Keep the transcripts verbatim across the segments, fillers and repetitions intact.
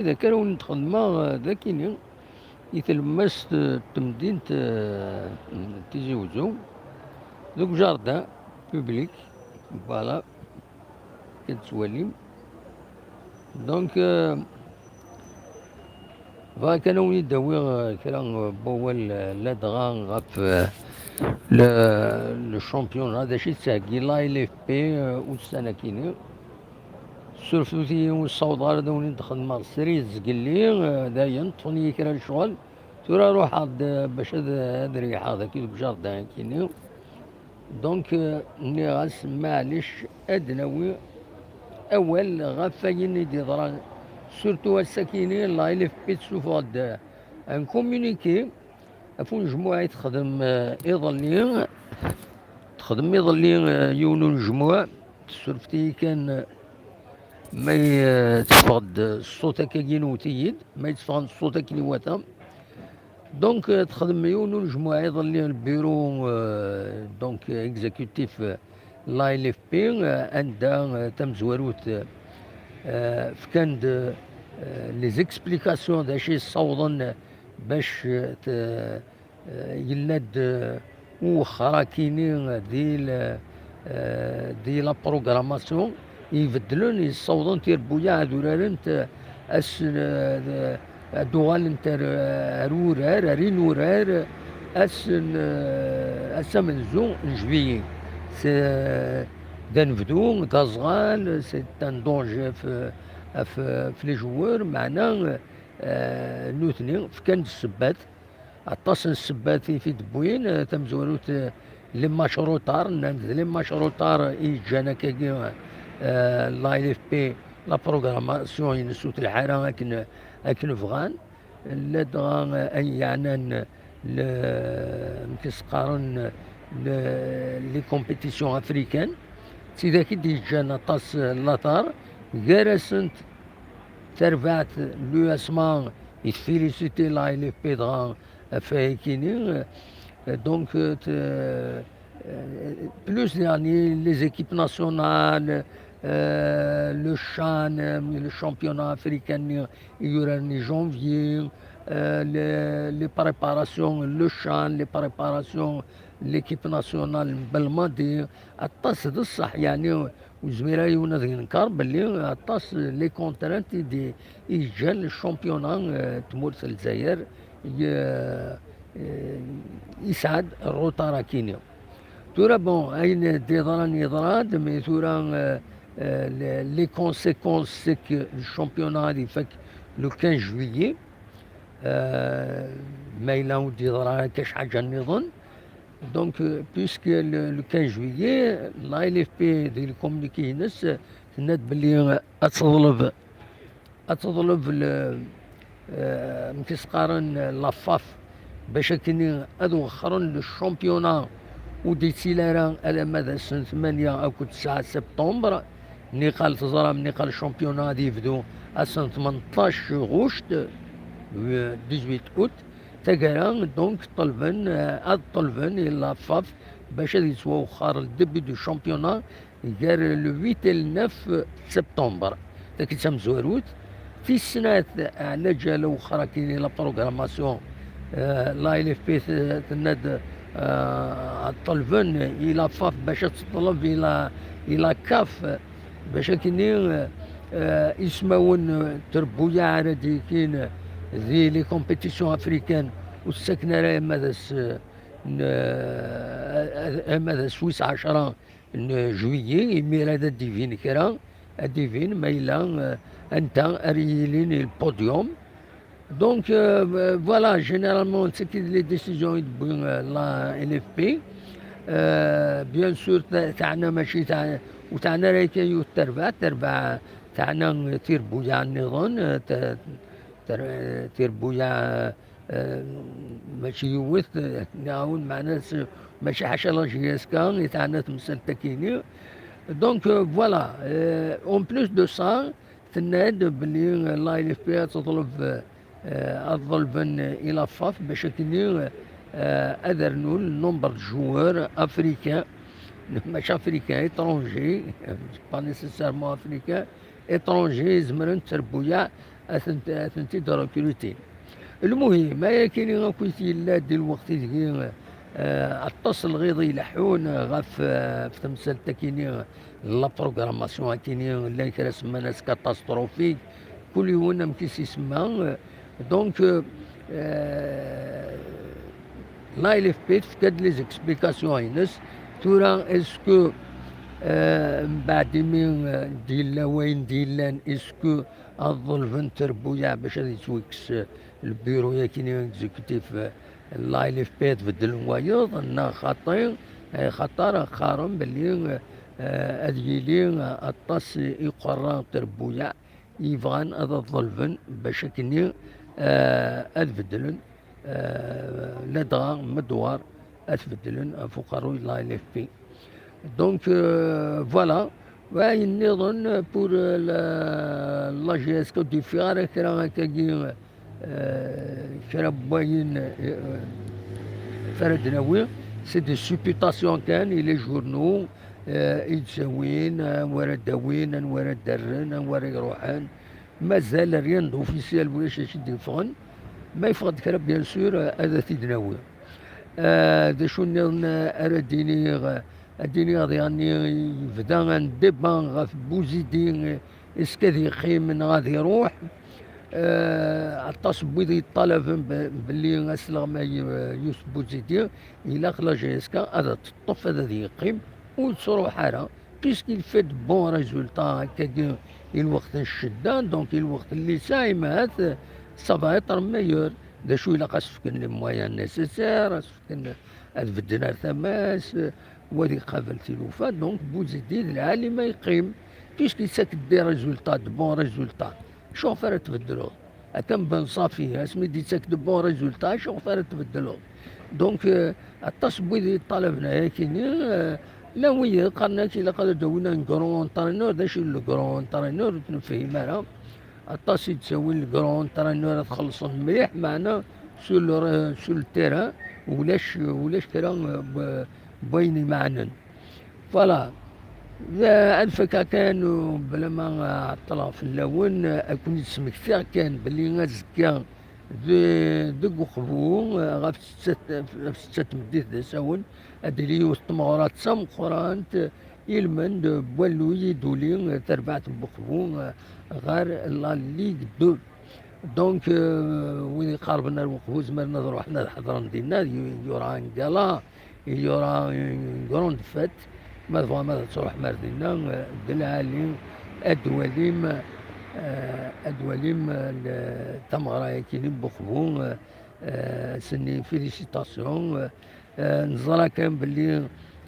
Dak ara wen-d-xedmeɣ, eh, d akini, i tlemmast, eh, n temdint, eh, n Tizi Uzzu, deg jardin public, voilà, kan tettwalim. Donc, eh, bɣiɣ kan ad wen-id-awiɣ, eh, kra n wawal, eh, ladɣa ɣef, eh, le, le championnat, d acu i d-tettheggi la L F P, eh, ussan-akini. Surfet-iyi ur ssawḍeɣ ara ad wen-id-xedmeɣ srid zgelli, eh, dayen, ṭṭfen-iyi kra n lecɣal. Tura ruḥeɣ-d, eh, bac ad, ad reyḥeɣ daki deg jardin-akini. Donc, eh, nniɣ-as, maɛlic, ad d-nawi awal ɣef wayen i d-yeḍran. Surtout ass-akini, la L F P tessufeɣ-d, eh, un communiqué ɣef unejmuɛ i texdem, eh, iḍelli. Texdem iḍelli, eh, yiwen unejmuɛ. Tessurfet-iyi kan, eh, ma, eh, teffeɣ-d ṣṣut akkagi, nwet-iyi-d, ma yetteffeɣ-d ṣṣut akken iwata. Donc, eh, texdem yiwen unejmuɛ iḍelli, le bureau, eh, donc, eh, exécutif, eh, la L F P, eh, anda, eh, tamezwarut, eh, fkan-d, eh, les explications d acu i ssawḍen, eh, bac, eh, t-, eh, yella-d, eh, uwexxer akini di l-, eh, di la programmation ibeddlen, yessawḍen tirbuyaɛ ad urarent, eh, ass n, eh, ad uɣalent ar, ar wurar, ar inurar, ass n, eh, ass amenzu n juillet. C'est, eh, d anebdu, d aẓɣal, c'est un danger ɣef, ɣef, ɣef les joueurs, meɛna, eh, nutni fkan-d ssebbat. Aṭas n ssebbat i t-id-wwin, eh, tamezwarut, eh, les matchs retards, nnan-d d les matchs retards i yeǧǧan akkagi, eh, la L F P, la programmation-ines ur telḥa ara akken, akken bɣan. Ladɣa, eh, ayen yeɛnan le, amek i s-qqaren, le, les compétitions africaines. D tidak i d-yeǧǧan aṭas, eh, n latar, gar-asent tarbaɛt l'U S M A i tfilisiti la L F P dɣa ɣef wayakini. Euh, donc, euh, t-, euh, plus, يعني, les équipes nationales, euh, le CHAN, euh, le championnat africain i yuran i janvier, euh, les, les préparations, le CHAN, les préparations, l'équipe nationale n Belmadi, aṭas d ṣṣeḥ, يعني, ur yezmir ara yiwen ad yenker belli aṭas les contraintes i d-, i yeǧǧan le championnat, euh, n tmurt n Lezzayer, i, euh, yesɛa-d retard akini. Tura, bon, ayen d-yeḍran yeḍra-d, mais tura, euh, euh, les, les conséquences, c'est que le championnat ad ifak le quinze juillet, euh, ma yella ur d-yeḍra akka c ḥaǧa nniḍen. Donc, euh, puisque le, le quinze juillet, la L F P di le communiqué-ines, euh, tenna-d belli, euh, ad teḍleb, ad teḍleb le, euh, amek i s-qqaren, euh, la FAF, bac akkenni ad wexxren le championnat ur d-yettili ara alamma d ass n tmanya akked tesɛa septembre. Niqal teẓram, niqal championnat ad yebdu ass n tmenṭac ɣuct, euh, dix-huit août. Taggara, donc, ṭelben, euh, ad ṭelben i la FAF bac ad yettwawexxer le début du championnat gar le huit et le neuf septembre. Taki d tamezwarut. Tis snat, ɛlaǧal awexxer akkin i la programmation, euh, la L F P t-, tenna-d, euh, ad ṭelben i la FAF bac ad teṭleb i la, i la CAF, bac akkenni, euh, euh, ismawen, euh, trebbuyaɛ ara d-yekin di les compétitions africaines ur ttaken ara ama d ass, euh, n, euh, ama d ass wis ɛecra n juillet, imir ad d-ibin kra, ad d-ibin ma yella, euh, anta ara yilin i le podium. Donc, euh, voilà, généralement, d tagi les décisions i d-tewwi, euh, la L F P. Euh, bien sûr, ta-, teɛna mačči, ta-, ur teɛna ara kan yiwet terbaɛt, terbaɛt teɛna tirbuyaɛ nniḍen, euh, ta-, ter-, tirbuyaɛ, euh, mačči yiwet, euh, nniɣ-awen, meɛna s-, mačči ḥaca la J S K i teɛna temsalt-akini. Donc, euh, voilà, euh, en plus de ça, tenna-d belli la L F P ad teḍleb, euh, ad ḍelben i la FAF bac akkenni, euh, ad rnun le nombre de joueurs africains, mačči africains, étrangers, pas nécessairement africains, étrangers, zemren tterbuyaɛ ad tent-, ad tent-id-rekrutin. Lmuhim, ayakini akk i t-yella di lweqt ideg, eh, aṭas n lɣiḍ ileḥḥun ɣef, eh, ɣef temsalt-akini, la programmation akini, llan kra semman-as catastrophique, kul yiwen amek i s-isemma. Donc, euh, la L F P tefka-d les explications-ines. Tura, est-ce que, euh, mbeɛd imi, euh, d-yella wayen d-yellan, est-ce que ad ḍelbent trebbuyaɛ bac ad yettwakkes, euh, le bureau-yakini exécutif, euh, la L F P ad beddlen wayeḍ, neɣ xaṭi? Eh, xaṭer qqaren belli, eh, ad yili, eh, aṭas i iqerra trebbuyaɛ yebɣan ad ḍelben bac akkenni, eh, ad beddlen, eh, ladɣa medwar ad beddlen ɣef uqerruy n la L F P. Donc, euh, voilà. Wayen nniḍen pour, euh, la, la G S K ur d-yeffiɣ ara kra akkagi, euh, kra n wayen, euh, f ara d-nawi, c'est des supputations kan, i les journaux, euh, i d-ttawin, anwa ara d-awin, anwa ara d-rren, anwa ara iruḥen. Mazal rien d'officiel, ulac acu d-yeffɣen. Ma yeffeɣ-d kra, bien sûr, euh, ad t-id-nawi. Euh, d acu nniḍen ara d-iniɣ? Ad d-iniɣ diɣenni yebda un débat ɣef Bouzidi, est-ce que ad yeqqim neɣ ad iruḥ? Euh, aṭas n wid yeṭṭalaben be-, belli asleɣmay, euh, Youssouf Bouzidi, ilaq la G S K ad teṭṭef, ad, ad yeqqim, ur yettruḥ ara, puisqu'il fait de bons résultats akkagi i lweqt n ccedda, donc i lweqt n lisaɛ, imahat, ça va être meilleur. D acu ilaq ad s-fken les moyens nécessaires, ad s-fken ad bedden ar tama-s, wa ad iqabel tilufa, donc Bouzidi d lɛali ma yeqqim, puisque yettak-d des résultats, de bons résultats. Acuɣef ara tbeddleḍ? Akken Ben Safi, asmi d-yettak de bons résultats, acuɣef ara tbeddleḍ? Donc, euh, aṭas n wid yeṭṭalaben ayakini, euh, llan wid yeqqaren-ak ilaq ad d-awin un grand entraîneur. D acu i le grand entraîneur? Ur t-nefhim ara. Aṭas i d-ttawin le grand entraîneur ad xellṣen mliḥ, meɛna sur le, sur le terrain, ulac, ulac kra, euh, n wayen imeɛnen. Voilà. D-, ad fakkeɣ kan, u bla ma ɛeṭṭleɣ fell-awen, ad ken-id-smektiɣ kan belli azekka de-, deg Uqbu, ɣef setta, ɣef setta n tmeddit d asawen, ad d-tili yiwet n tmeɣra d tameqqrant, ilmend n walluy i d-tuli terbaɛt n Uqbu ɣer la Ligue deux. Donc, euh, wid iqerben ar Uqbu zemren ad ruḥen ad ḥedṛen dinna, y-, y aura un gala, y aura une grande fête. Ma tebɣam ad truḥem ar dinna, euh, d lɛali ad twalim, euh, ad twalim, euh, le-, tameɣra-yakini n Uqbu, euh, euh, s-nni félicitations, euh, euh, neẓra kan belli,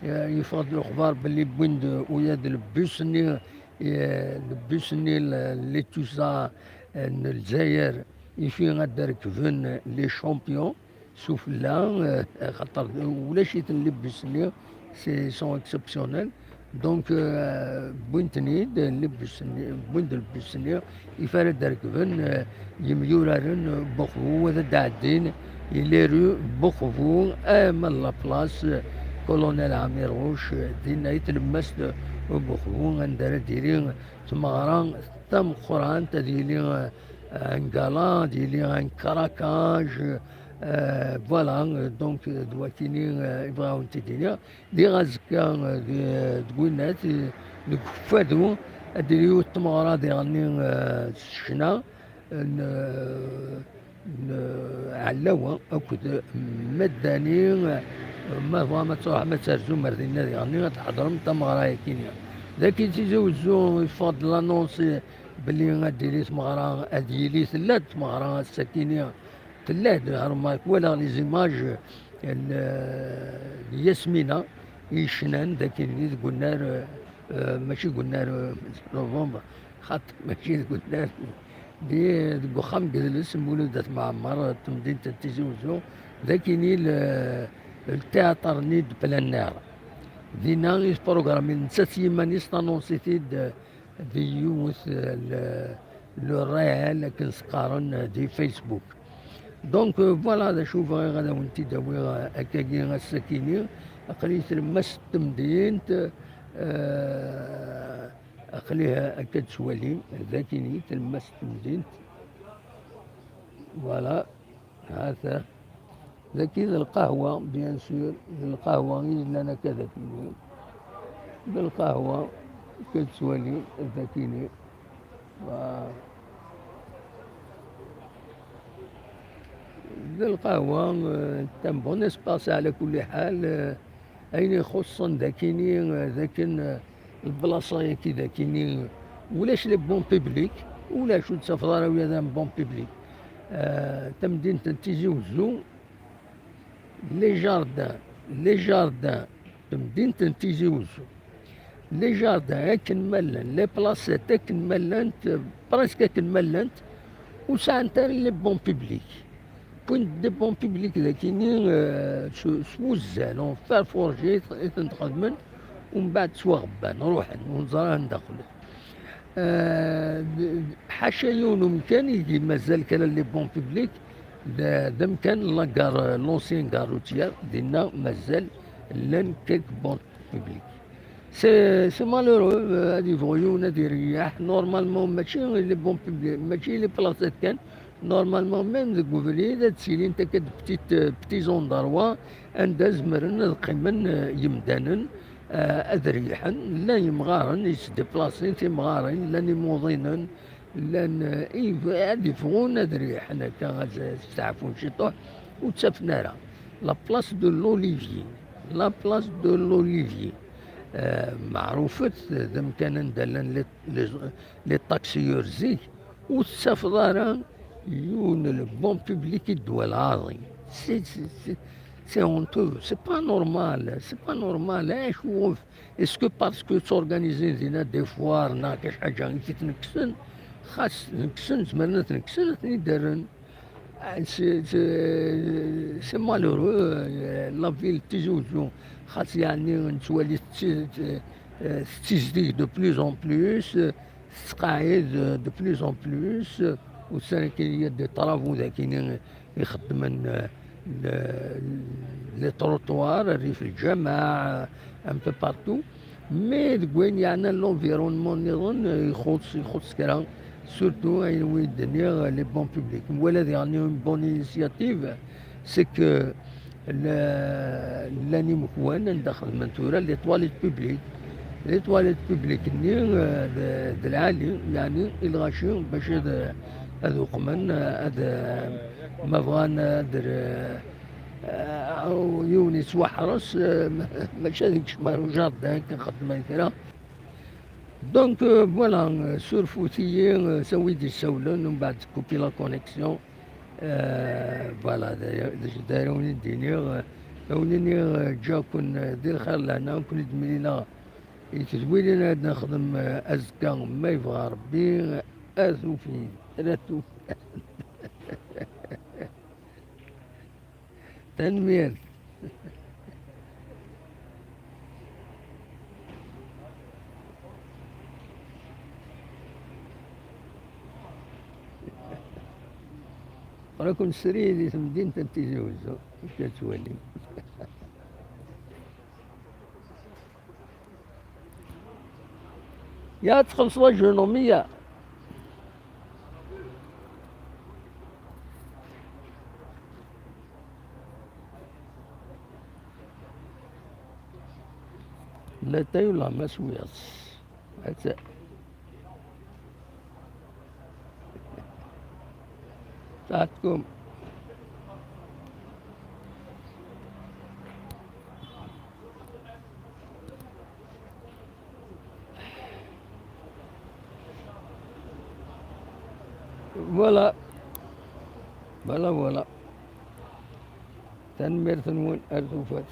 euh, yeffeɣ-d lexbar belli wwin-d ula d lebus-nni, euh, lebus-nni l-, Letusa, euh, n Lezzayer, ifi ad d-rekben les champions sufella, euh, xaṭer ulac-iten lebus-nni, c'est, sont exceptionnels. Donc, euh, wwin-ten-id, lebus-nni, wwin-d lebus-nni, ifi ara d-rekben, euh, yemyuraren, euh, Buqbu, ad d-ɛeddin i les rues Buqbu, am la place, euh, Colonel Amirouche, euh, dinna i tlemmast, euh, Buqbu, anda ara d-yili tmeɣra tameqqrant, ad yili, euh, un gala, ad yili un craquage, euh, voilà, euh, donc, euh, d wakini, euh, i bɣiɣ ad wen-t-id-iniɣ. Diɣ azekka, eh, di, deg winnat, eh, deg Ukeffadu, ad d-tili yiwet n tmeɣra diɣenni, eh, s ccna n, n Ɛellawa akked Maddani, eh, ma tebɣam ad truḥem ad terzum ar dinna diɣenni, ad tḥeḍrem tameɣra-yakini. Dagi Tizi Wezzu, yeffeɣ-d l'annonce belli ad d-tili tmeɣra, ad yili tella-d tmeɣra ass-akini, tella-d, remarque, walaɣ les images n, n Yasmina i yecnan d akin deg unnar, eh, mačči deg unnar, eh, novembre, xaṭer mačči deg unnar, di, deg uxxam n yidles Mulud At Mɛemmer, temdint n Tizi Wezzu, d akini le, le théâtre-nni de plein air. Dinna i tprogrammi, nettat s yiman-is tanonsi-t-id, eh, di yiwet, eh, le, le réel, akken s-qqaren, eh, di Facebook. Donc, euh, voilà, d acu bɣiɣ ad awen-t-id-awiɣ, eh, akkagi ass-akini. Aql-i tlemmast n temdint, eh, aql-i akka d-tettwalim, d akini tlemmast n temdint. Voilà, hata. Daki d lqahwa, bien sûr, d lqahwa i yellan akka daki. D lqahwa, كتسوالي داكيني. و-، d lqahwa, euh, c'est un bon espace على كل حال, euh, ayen ixuṣṣen dakini, euh, dakken, euh, lblaṣa-yaki dakini, ulac les bancs publics, ulac, ur tettafeḍ ara ula d un banc public. Euh, tamdint n Tizi Uzzu, les jardins, les jardins n temdint n Tizi Uzzu, les jardins akken ma llan, les placettes akken ma llant, presque akken ma llant, ur sɛant ara les bancs publics. Wwin-d les bancs publics dakini, euh, s, s wuzzal, en fer forgé i t-, i ten-xedmen, umbeɛd ttwaɣebban, ruḥen, ur neẓri anda qqlen. Euh, d-, d-, ḥaca yiwen umkan i d-, mazal kra les bancs publics, d, d amkan la gare, l'ancienne gare routière, dinna mazal llan quelques bancs publics. C'est, c'est malheureux, euh, ad yebɣu yiwen ad ireyyeḥ. Normalement, mačči les bancs publics, mačči les placettes kan. Normalement, même deg ubrid, ad ttilint akka de petites, euh, petits endroits anda zemren ad qqimen, euh, yemdanen, euh, ad reyḥen. Llan yemɣaren yettdiplaṣin, timɣarin, llan imuḍinen, llan, euh, i-, ad yeffɣun ad reyḥen akka, ad steɛfun ciṭuḥ, ur ttafen ara. La place de l'Olivier, la place de l'Olivier, euh, meɛrufet d amkan anda llan les, les, les taxieurs zik, ur tettafeḍ ara yiwen le banc public i ddwa lɛaḍi. C'est, c'est, c'est, c'est honteux, c'est pas normal, c'est pas normal. Acu, est-ce que parce que ttsorganizin dinna des foires neɣ kra ḥaǧa i t-nekksen? Xas nekksen, zemren ad t-nekksen, ad ten-id-rren. Ah, c'est, c'est, c'est malheureux, euh, la ville Tizi Ouzou, xas yeɛni nettwali tetti-, euh, tettizdig de plus en plus, euh, tettqeɛɛid, euh, de plus en plus, euh, ussan-agi il y a des travaux dagini ixeddmen, euh, le, les trottoirs, rrif lǧameɛ, euh, un peu partout. Mais deg wayen yeɛnan l'environnement nniḍen, euh, ixuṣṣ, ixuṣṣ kra, surtout ayen wi d-nniɣ, euh, les bancs publics. Nwala diɣen une bonne initiative, c'est que la, llan imekwan anda xedmen tura les toilettes publiques. Les toilettes publiques-nni, euh, d, d lɛali, yeɛni i lɣaci bac ad, ad uqmen, ad, ma bɣan ad, euh, yiwen yettwaḥres, euh, mačči ad ikcem ar ujardin kan xedmen kra. Donc, euh, voilà, euh, surfut-iyi, euh, s a wi d-issawlen, umbeɛd tkupi la connexion. Euh, voilà, d aya, d acu d ara wen-d-iniɣ, euh, a wen-iniɣ, euh, ǧǧa-ken, euh, di lxir lehna, ken-id-mlileɣ i tedwilin ad nexdem, euh, azekka, ma yebɣa Rebbi, euh, a tufin, a tufin. Tanemmirt. Raken srid i temdint n Tizi Uzzu, amek ad twalim. Ya txellṣeḍ ajenumi-ya. Latay ula ma swiɣ-tt. Atta. Taɛtkum. Voilà. Voilà, voilà. Tanemmirt-nwen, ar tufat.